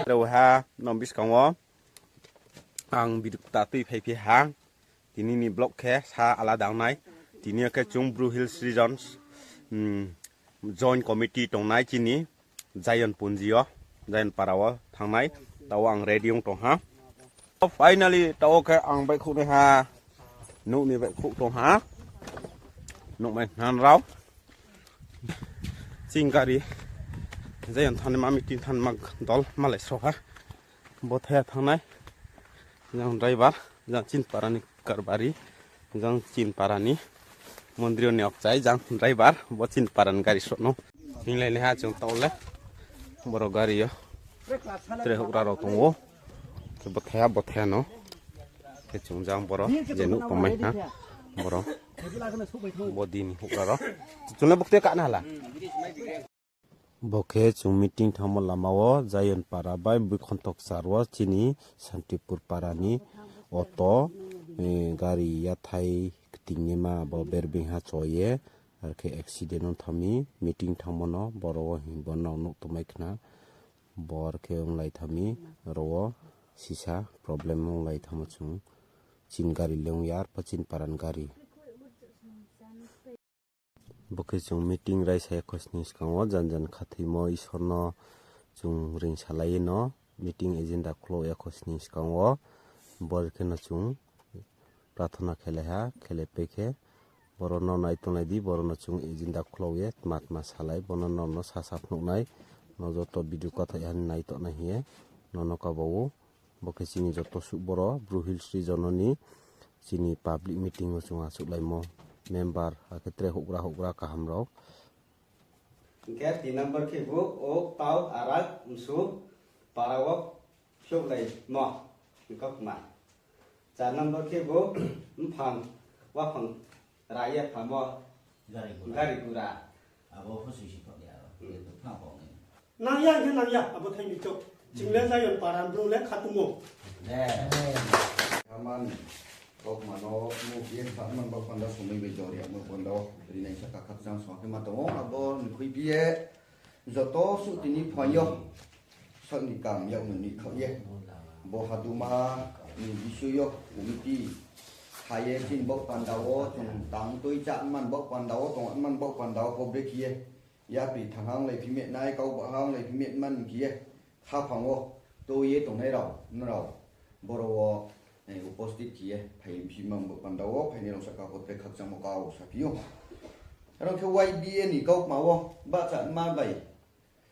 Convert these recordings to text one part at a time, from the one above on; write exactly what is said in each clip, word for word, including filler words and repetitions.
Rao ha, nong buskang wo ang video kta tui phaiphi ha. Tini ni vlog khe sa alada ong nai. Tini yo khe chung Bru Hills Regions, um, Joint Committee tongnai chini Zion Punji yo, Zion para wo thanng nai. Tao ang ready ong tong ha. Finally, tao khe ang baihkhouh nai ha. Nouh ni baihkhouh tong ha. Nouh mai hna rao. Ching gari. Zion thanng nai ma meeting thanng nai ma dol malai sro ha. Bo thaya thanng nai. Jang driver, jang chini para ni karbari, jang chini para ni mondri ni okchai, jang driver, bo chini para ni gari sroh no. Hinglai nai ha chung tao le. Boro gari yo tre houhgra rao tong ou. Khe bo thaya, bo thaya no. Khe chung jang boro, je nouh tongmai ha. Boro. Bo di ni houhgra rao. Chung le bo kte ka na hala. Bo khe chung meeting thanngmo lama wo Zion para bai Boikhontok sar wo chini Santipur para ni auto, eh, gari yathai ktingnaima bo berbing ha cho ye, ar khe accident ong thanng mi, meeting thanngmo no boro wo hing bo nrao nuh tongmai khna, bo ar khe onglai thanng mi, ro wo sisa problem onglai thanngmo chung, chini gari le ong ya, arpho chini para ni gari. Bo khe chung meeting raisa ya khosning skang wo, jan jan khathoimo Isor no chung reingsalai ye no, meeting agenda khlouh ya khosning skang wo, bor khe no chung prathona khelai ha, khelai pai khe, boro no nai tonglai di, boro no chung agenda khlouh ye, tma tma salai, bono no no sasa phnuh nai, no joto video kathai ha ni nai tongnai hing ye, no no kaba ou. Bo khe chini joto suh boro Bru Hills Region ni chini public meeting wo chung achouhlaimo member, akhe tre houhgra houhgra kaham rao. Hing khe tin number khe bo o tau arak msu para wo phiouhlaimo hing khe kma. Char number khe bo mphang waphang ra ye phamo gari gura. Abo pho sui si pho ya ro. Nang ya hing khe nang ya, abo thai ni chouh. Ching le Zion para ni brouh le khatungmo. Haman, kaukma no, mu ye khaman baoh panda somoi bai jor ya mo panda, rinai saka khakchang song khe ma tong ou, abo ni khuiphi ye, joto suh tini phaing yo, sak ni kam yak no ni khaoh ye, bo haduma ni bisoi yo, committee, ha ye chini baoh panda wo, chung tang tui chá man baoh panda wo, tong man baoh panda wo, pho brekhe ye, yapri thang ha onglai phi met nai, kau ba ha onglai phi met man khe ye, khaphang wo, tui ye tongnai rao, nrao, boro wo, eh, uposthit khe ye, phai phi man baoh panda wo, phainai rao saka pho tre khakchangmo kau saphi ou. Aro khe Y B A ni kaukma wo, bahcha ma bai,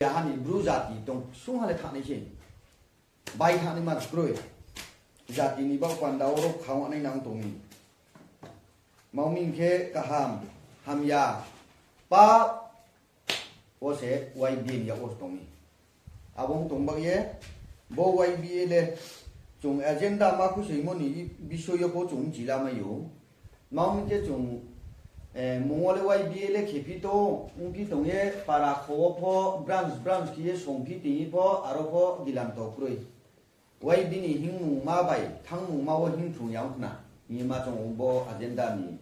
yaha ni Bru jati tong sung ha le thanng nai se. Bai thanng nai ma kroi. Jati ni baoh panda wo ro kha ong nai nang tong mi. Mao mi hing khe kaham, hamya, pa, wo se Y B A ni yak wo se tong mi. Abo ong tong bah ye, bo Y B A le chung agenda ma khusoimo ni bisoi yo pho chung bchi la mai ou. Mao hing khe chung, eh, mung wo le Y B A le khephi tong, ongphi tong ye, para kho wo pho branch, branch khe ye songphi tong ye pho, aro pho gilanto kroi. Y B ni hingmungma bai thangmungma wo hingphrung ya ong khna. Hing ye ma chung bo agenda ni,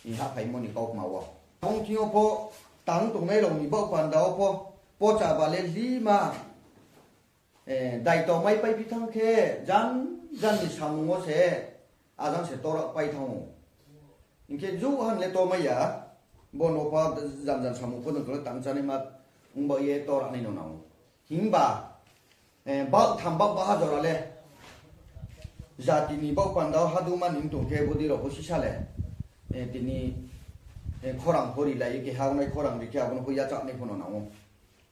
ni hahphaimo ni kaukma wo. Ong thing yo pho tang tongnai rao ni baoh panda wo pho, pocha ba le lima, eh, daito mai paiphi thanng khe, jan, jan ni samung wo se, ajang se tora pai thanng ou. Hing khe ju han le to mai ya, bo no pha jan jan samung pho no tang chánai ma ong bah ye tora nai no nang ou. Himba, eh, baoh tham baoh baha jora le, jati ni baoh panda wo haduma ni tong khe bodi rao pho sisa le, eh, tini, eh, khorang pho rilai ye keha ongnai khorang ri khe abo no pho yachak nai pho no nang ou.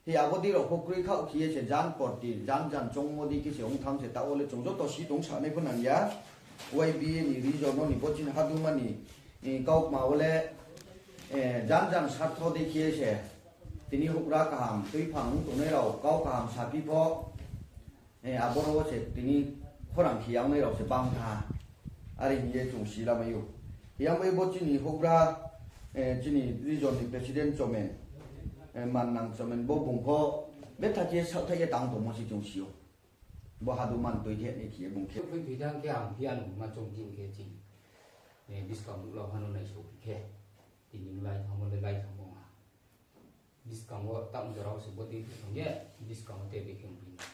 Hi abo dei rao pho kroi khaoh khe ye se jan porti, jan jan choungmo dei khe se ong thanng se taoh wo le chung joto si tong sanai pho nang ya. Y B A ni region no ni bo chini haduma ni, eh, kaukma wo le, eh, jan jan sartho dei khe ye se tini houhgra kaham tuiphang ong tongnai rao kau kaham saphi pho, eh, aboro wo se tini khorang khe ya ongnai rao se bangtha. Are hing ye chung si lamai ou. Hiyang bai bo chini houhgra, eh, chini region ni president chomen, eh, mannang chomen bo bung pho betha khe saohthaih ye tang tongmo se chung si ou. Bo haduma ni tui khe nai khe ye bung khe. Phi tui thanng khe ang phi ano ma chung din khe chini, eh, buskang nuh la ha no naisao phi khe. Tini lai thanngmo le lai thanngmo ha. Bis-, Buskang wo tang jora wo se body tong ye, buskang wo te bikhe ong phi na.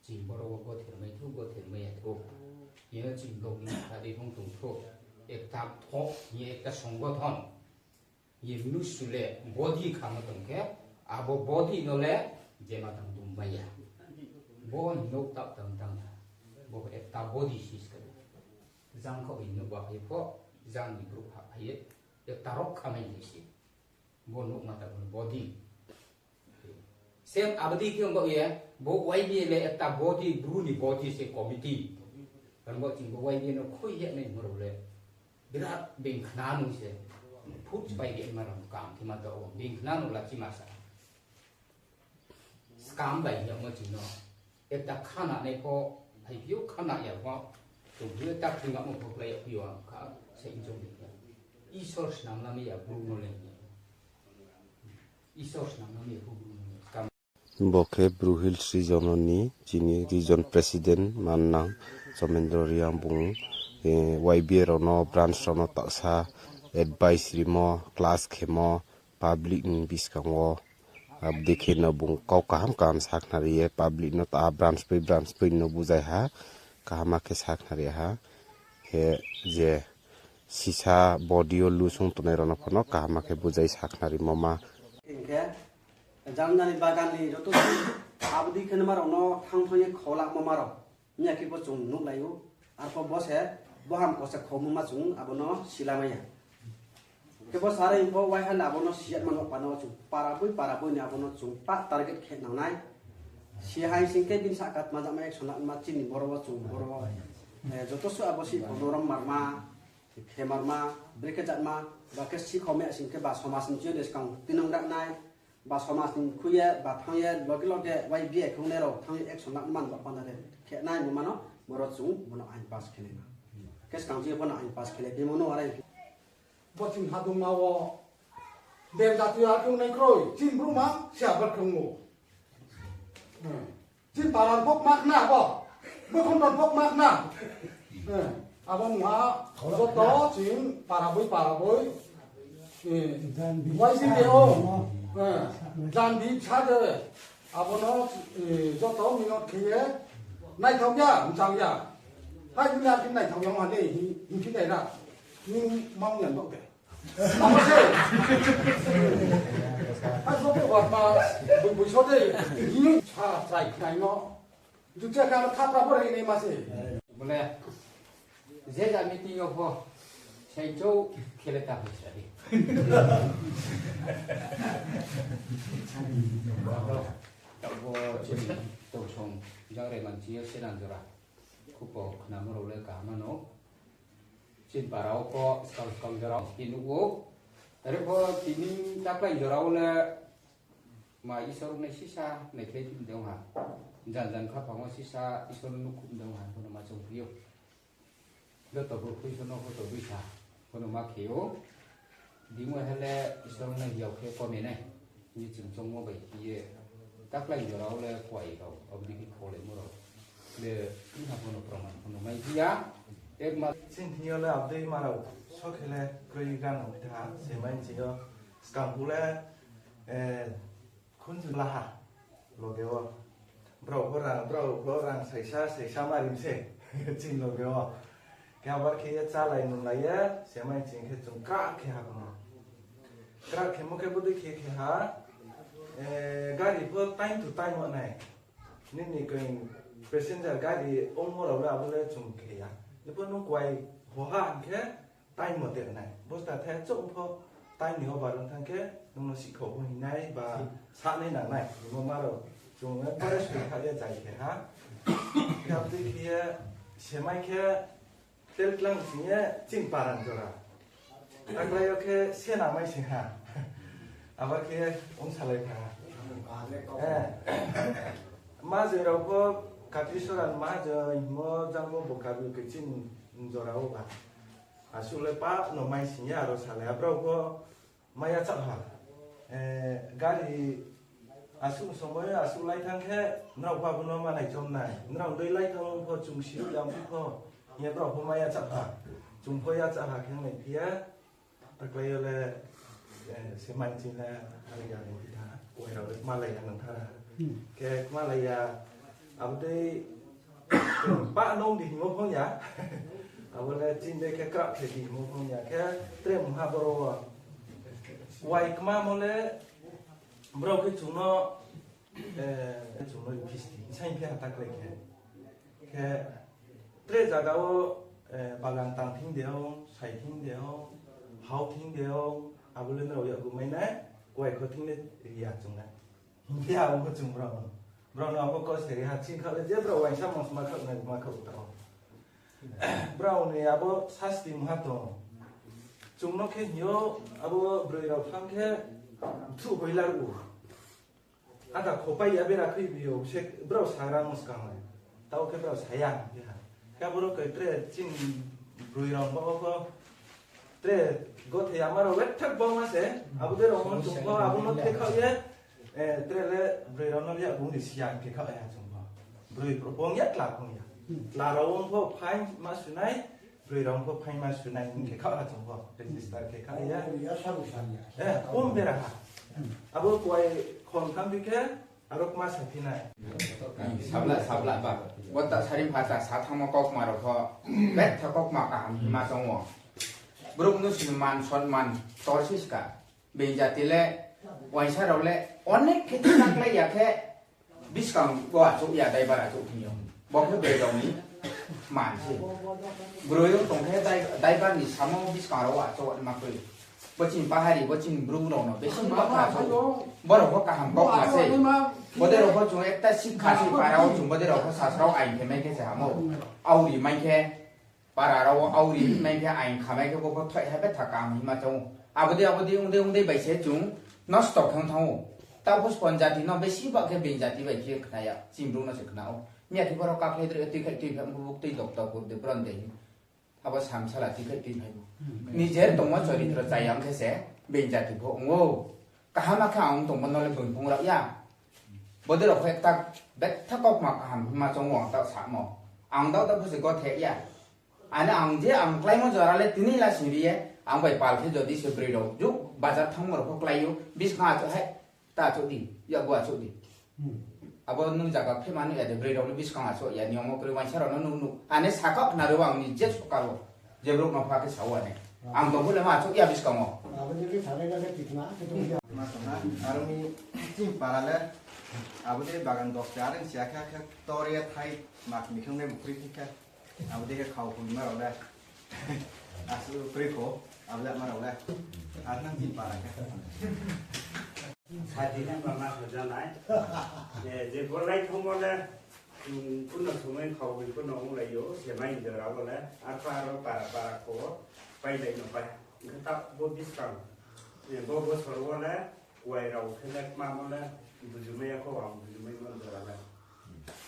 Chini boro wo gother mai thu, gother mai ya thu. Yeno chini log ni kha dei phung tong thu. Ekta tho, ye ekta songothon. Ye mnusu le body kha no tong khe, abo body no le jema tang dum mai ya. Bo no tap tang tang ya. Bo ekta body sis ka. Jang kho bi no ba ye pho, jang ni group ha ye. Ekta rok kha mai ni si. Bo nouh ma ta bo body. Same abdi khe bo ye, bo Y B A le ekta body, Bru ni body se committee. Kan bo ching bo Y B A no khui ye nai moro le. Birat bing khna nung se. Phut bai ye maram kam khe ma to bing khna nung la chi ma sa. Skam bai ye mo ching no. Ekta khana nai pho, hai phi yo khana ya pho, chung phi yo ta khlai ma mo pho khlai ya phi yo ang kha, se injong ni ya. Isor snam lam ya Bru no le ya. Isor snam lam ya pho Bru no le. Skam. Bo khe Bru Hills region ni chini region president mannang Somendro Reang bung, eh, Y B A rao no branch rao no taksa advice rimo, class khemo, public ni buskang wo, abdi khe no bung kau kaham kaham sakhnari ye, public no ta branch pai branch pai no bujai ha, kaham khe sakhnari ha, khe je sisa body wo lusung tongnai rao no pho no kaham khe bujai sakhnarimo ma. Hing khe, jamnani bagan ni joto abdi khe no ma rao no thang thang ye kholamo ma rao. Miya khe bo chung nuhlai ou, arpho bo se, bo ham ko se khomo ma chung abo no silamai ya. Khe bo sare bo waiha le abo no siya mano pano chung para boi para boi ni abo no chung pa target khe nangnai. Si hai sing khe bini sahka tma jama action la ma chini boro wo chung boro, eh, joto su abo si kono rom marma, khe marma, brekhe jatma, ba khe si khome sing khe ba somas ni chini skang tinang rak nai. Ba somas ni khui ye, ba thang ye, loge loge Y B A khongnai rao thang ye action la man ba panda re khe nai mo mano, boro chung bono ain pass khe nai na. Khe skang chi bono ain pass khe le, bimo no arai. Bo chini hadung ma wo, ben jati ya khong nai kroi, chini Bru ma, si abar khong ou. Hmm. Chini para pok mak na bo. Bo khon pok mak na. Eh, abo mungha joto chini para boi, para boi. Eh, Y B A o. Eh, jandi sa de. Abo no, eh, joto minot khe ye. Naithao ya, mchang ya. Hai dunia khe naithao ya mani, hin, hin khe nai na. Ni mang yan dok de. Abo se. Hai bo bo ba ma, bo bo so de. Ni sa chai nai no. Ducha ka thapra bo ri ni ma se. Bole, je ja meeting yo pho, sai chou khele ta pho sa di. Bo chini tongsong jang re man chi yo se nan jora. Khupo khnamo rao le kaham no. Chini para wo pho skang skang jora wo khe nuh ou. Are pho tini taklai jora wo le ma Isor nai sisa naikhlai phi dong ha. Jan jan khaphang wo sisa Isor no nuhkhum dong ha, bono ma chong phi ou. Joto brouh khui Isor no photo bisa, bono ma khe ou. Bimo hele Isor no nai yag khe kome nai. Ni ching chongmo bai khe ye. Taklai jora wo le kuai rao, abo dei khe kholai mo rao. Le, ina bono proman bono mai phi ya. Ek ma- Chini thing yo le abdei ma rao, so khe le kroi gano tha, se mai ching yo. Skang phu le, eh, khunju laha, loge wo. Brao pho rang, brao pho rang saisa, saisa ma rim se. Chini loge wo. Khe abar khe ye chálai nunglai ye, se mai ching khe chung krak khe ha bono. Krak khe mo khe bodei khe khe ha, eh, gari pho time to time wo nai. Nini koi passenger gari ongmo rao le abo le chung khe ya. Jepho nung kuai hoha hing khe time mote nai. Bosta the chouh pho time ni over ong thang khe nung no sikho bo hingnai ba sanai nangnai. Bo ma rao chung le forest khe kha ye jai khe ha. Khe abdei khe ye semai khe Tel tlang sing ye chini paran jora. Taklai yo khe sena mai sing ha. Abar khe ong salai pha ha. Eh. Mahajon rao pho Kati Soran mahajon himo jangmo bo kabi khe chini jora wo ba. Asuh le pa no mai sing ye aro salai abrao pho Maya chak ha. Eh, gari asuh somoi asuh lai thang khe, nrao pha bono ma nai chom nai. Nrao dei lai thang pho chung si yam pho. Ye brao pho maya chak ha. Chung pho ya chak ha khe nai phi ya. Taklai yo le Eh, se mai ching le, ari ya ni tha, wai rao le kmalai ya nang tha. Khe kmalai ya, abo dei, pa nung di hingmo phong ya. Abo le ching dei khe krak khe di hingmo phong ya. Khe tre mungha boro wo. Wai kmamo le, brao khe chung no, eh, chung no office ti, saing khe hata klai khe. Khe tre zaga wo, eh, bagan tang thing de ong, sai thing de ong, hao thing de ong, abo le nrao yakgu mai nai, kuai kho thing le ri ya chung nai. Hing khe abo kho chung brao no. Brao no abo kose ri ha ching kha le je brao waisa mosma kha nai ma kha ta o. Brao ni abo sasti mungha tong. Chung no khe hing yo abo broi rao phang khe bthu hoilar u. Ada khopai ya bera khui bi yo, se brao sagra muskang le. Tao khe brao saya hing khe ha. Khe abo ro khe tre ching broi rao bo ko tre gothe ya ma rao le thak bang ma se. Abo de rao mo chung pho, abo no the kha ye. Eh, tre le broi rao no ya bung ni siya hing khe kha ya chung pho. Broi pro pong ya, tla pong ya. Tla rao ong pho fine ma sunai. Broi rao pho fine ma sunai hing khe kha ha chung pho. Register khe kha ya. Eh, pom bera ha. Abo kuai khon tham bi khe, aro kma sa phi nai. Sabla, sabla ba. Bo ta sari pha ta sa thangmo kaukma rao pho. Betha kaukma kaham hima tong o. Brouh mnusu ni man, sonman, tor si ska. Being jati le, waisa rao le, onek khe tinaklai ya khe, buskang wo achouh ya, daibar achouh thing yo. Bo khe broi rao ni man se. Broi rao tong khe dai-, daibar ni samo buskang rao achouh ma kroi. Bo chini pahari, bo chini bru rao no besi ma kha achouh. Bo rao pho kaham kau ma se. Bo de rao pho chung ekta sikha se para wo chung bo de rao pho sasrao ain khe mai khe se hamo. Auri mai khe Para rao wo auri mai khe ain khamai khe bo pho thoi ha betha kaham hima chong ou. Abo dei, abo dei, ong dei, ong dei bai se chung nosto khe ong thanng ou. Taoh pho spon jati no besi ba khe being jati bai khe khna ya, chini bru no se khna ou. Miya khe boro kaphai dre, tui khai tui phai, buk tui dok tok de bron de. Abo samsala tui khai tui phai bo. Nijer tongmo choritro chayang khe se being jati pho ong ou. Kaham khe ang tongmo no le bung phung rao ya. Bodei rao pho ekta betha kaukma kaham hima chong ou ang taoh samo. Ang daoh daoh pho se gothe ya. Ani ang je ang kláimo jora le tini lasing ri ye, ang bai pal khe jodi se broi rao juk bazar thanngmo rao pho klái ou, buskang achouh hai, ta achouh di, yakgu achouh di. Abo nung zaga khe mano ya de, broi rao no buskang achouh ya, niyom wo kroi, waisa rao no nung nuh. Ani sakha khna ri o ang ni je sokal wo, je brouh no pha khe sa ou ani. Ang tong phuh le ma achouh ya buskang wo. Ma tong ha, aro ni chini para le, abo dei bagan dokcha, are ni siya khe, khe tor ye thai, ma khe mikhang le bukhri khe khe. Abo dei khe khau phuima rao le. Asuh kroi kho, abo le ma rao le. Ar nang chini para khe. Sadi nang ma ma hoja nai. Je, je bo lai thangmo le, um, kuno somoi khau phui kuno onglai ou, se mai jora bo le. Arphuh aro para para kho, pailai no pai. Hing khe ta bo buskang, eh, bo bosor wo le, kuai rao khe le kma mo le, bujumai ya kho, ang bujumai mo jora le.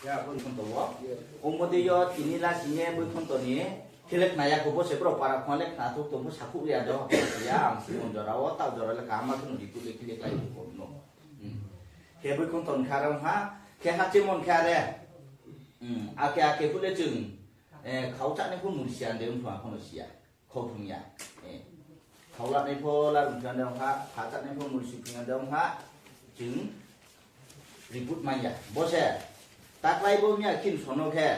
Ya, bo khonto wo. Ongmo dei yo, tini lasing ye, bo khonto ni, khe le khna ya kho, bo se brao para khong le khna thuk tong pho sakhouh ya do, ya, ang si mon jora wo, taoh jora le kaham ma khe no di khe le khe le klái kho no. Hmm. Khe bo khonto ni kha rao ha, khe ha che mon kha re. Hmm, ake ake phuh le chung, eh, khau chánai pho mursi ya, de ong thua pho no si ya. Khau phung ya. Eh. Khau lanai pho larung phung ya de ong ha, kha chánai pho mursi phung ya de ong ha. Chung report mai ya. Bo se, taklái bo miya khin sono khe,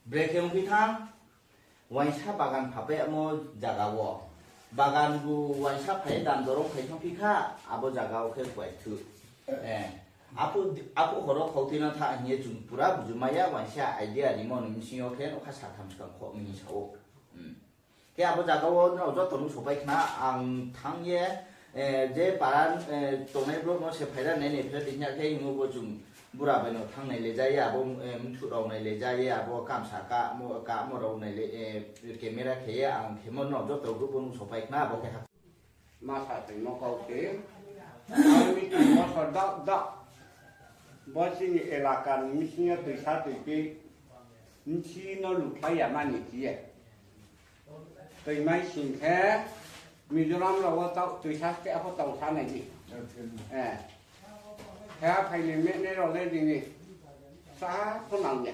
brekhe ongphi thanng, waisa bagan phapai yamo zaga wo. Bagan bu waisa phai dam dorong phai thanngphi kha, abo zaga wo khe kuai thu. Eh. Aphuh, aphuh horo khau tuina tha hing ye chung pura bujumai ya, waisa idea rimo ni bsing yo khe nokha satham skang khoh mi sa ou. Hmm. Khe abo zaga wo nrao joto nuhsao pai khna, ang thanng ye, eh, je para, eh, tongnai brouh no se phaira nai nai phira di hing ya khe hingmo bo chung bura bai no thanng nai le ja ye, abo, eh, mthuh rao nai le ja ye, abo kamsa kamo, kamo rao nai le, eh, camera khe ye, ang khemo nrao joto group wo nuhsao pai khna, abo khe ha. Ma sa tongmo kau se, army tongmo so da, da. Bo chini elaka ni bsing yo tuisa tuipi, bchi no lukhlai ya mani chi ye. Tuimai sing khe, Mizoram rao wo taoh tuisa ste apho tong sa nai di. Eh. Khe a phai ni mehnai rao le dini sa pho nang ya.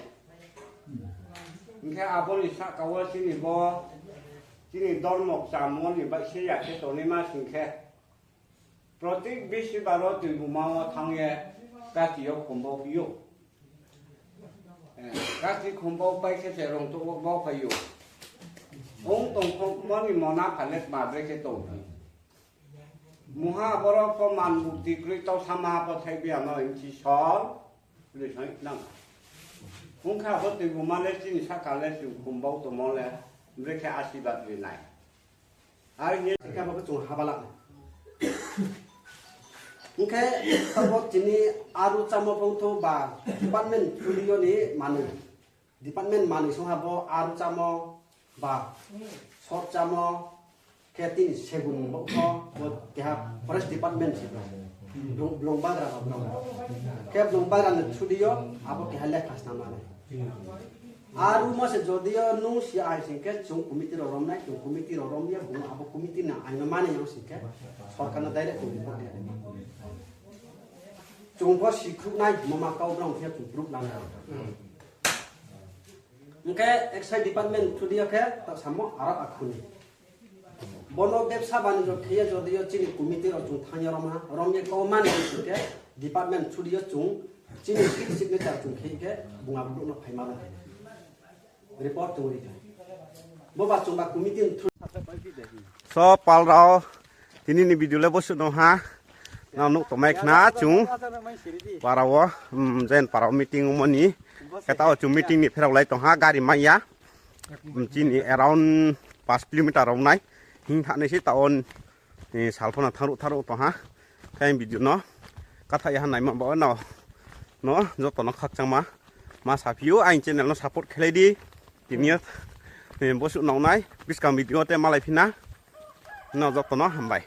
Hing khe abo ni sahka wo chini bo, chini dormo kchamo ni baih se ya khe tongnaima sing khe, Protik bisibar wo tui buma wo thanng ye kati yo khumbo phi ou. Eh, kati khumbo pai khe se rong to wo bo phai ou. Ong tong pho moni mona pha le ma bre khe tong phi. Mungha boro pho man bukti kroi tau sama pho thai bia no inchi sol. Ri sai nang. Ong kha bo tui buma le chini saka le chung khumbo tongmo le bre khe asirbad ri nai. Are hing ye khe abo khe chung haba la nai. Hing khe abo tini aru chámo phongtho ba department through yo ni manoi. Department manoi song ha bo aru chámo ba sot chámo khe tini segun bo pho bo keha forest department se bo. Blung, blung bagra ba blung. Khe blung bagra ni through yo abo keha lekha snam nai. Aru mo se jodi yo nung si ai sing khe chung committee rao rom nai, chung committee rao rom ye bung abo committee ni aino mani yang sing khe sorkar no direct chung report ya. Chung pho sikhruh nai, moma kau brao khe chung proof la nai. Hing khe excise department through yo khe ta samo aro akhu ni. Bono bebsa banijo khe ye jodi yo chini committee rao chung thanng ye rom ha, rom ye kau mani sing khe department through yo chung chini signature chung khe khe bung abo brouh no phaima rao khe. Report tong ri khe. Bo ba chung ba committee ni through. So pal rao, tini ni video le bosuh no ha. Nang nuh tongmai khna chung. Para wo, um, jen para wo meeting ongmo ni. Khe tao chung meeting ni pherao lai tong ha, gari mai ya. Um, chini around পাঁচ kilometer rao nai. Hing thanai se tao, eh, sal pho no thanngruh thanngruh tong ha. Khe video no katha ya ha naima ba no, no joto no khakchangma ma saphi ou, aini channel no support khelai di. Tini yo, eh, bosuh nang nai, buskang video te malai phi na. No joto no hambai.